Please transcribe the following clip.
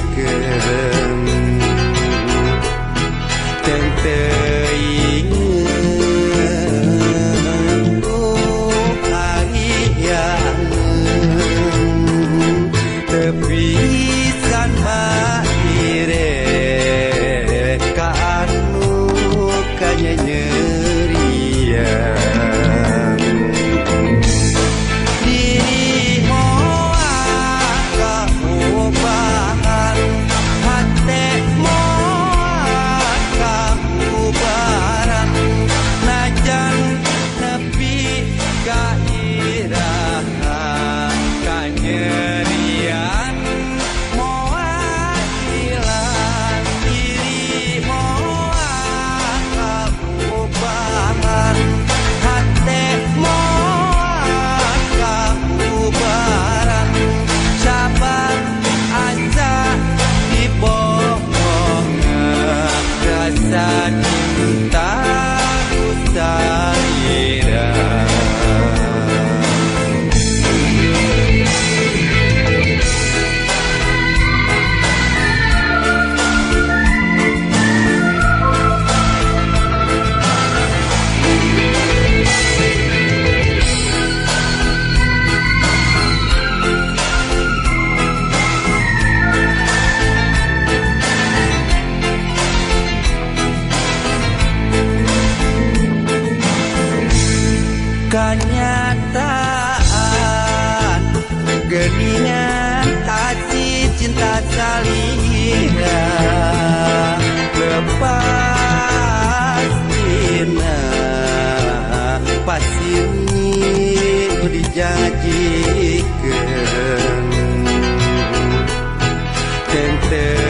dijikeun teuing tepisan maire ka anu kanyanyerian diri moal kaubahan hate moal kaubaran najan nepi ka iraha kanyerian moal ilang diri moal kaubahan hate moal kaubaran sabar asa dibohongan rasa cinta ku salira. Kenyataan geningan hati cinta salira lepas dina pasini dijanjikeun teu.